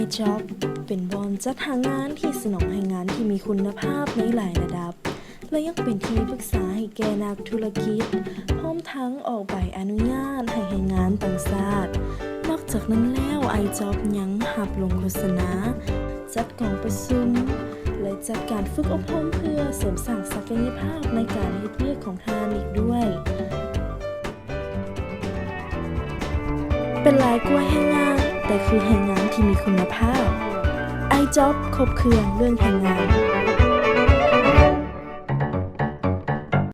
iJob ເປັນບ່ອນຈັດຫາງານທີ່ສະໜອງແຮງງານທີ່ມີຄຸນນະພາບໃນຫຼາຍລະດັບ ແລະ ຍັງເປັນທີ່ປຶກສາໃຫ້ແກ່ນັກທຸລະກິດ ພ້ອມທັງອອກໃບອະນຸຍາດໃຫ້ແຮງງານຕ່າງຊາດ. ນອກຈາກນັ້ນແລ້ວ, iJob ຍັງຮັບລົງໂຄສະນາ, ຈັດກອງປະຊຸມ ແລະ ຈັດການຝຶກອົບຮົມເພື່ອເສີມສ້າງສັກກະຍະພາບໃນການເຮັດວຽກຂອງທ່ານອີກດ້ວຍ. ເປັນຫຼາຍກວ່າແຮງງານ, ແຕ່ຄືແຮງງານທີ່ມີຄຸນນະພາບ. iJob ຄົບເຄື່ອງເລື່ອງແຮງງານ.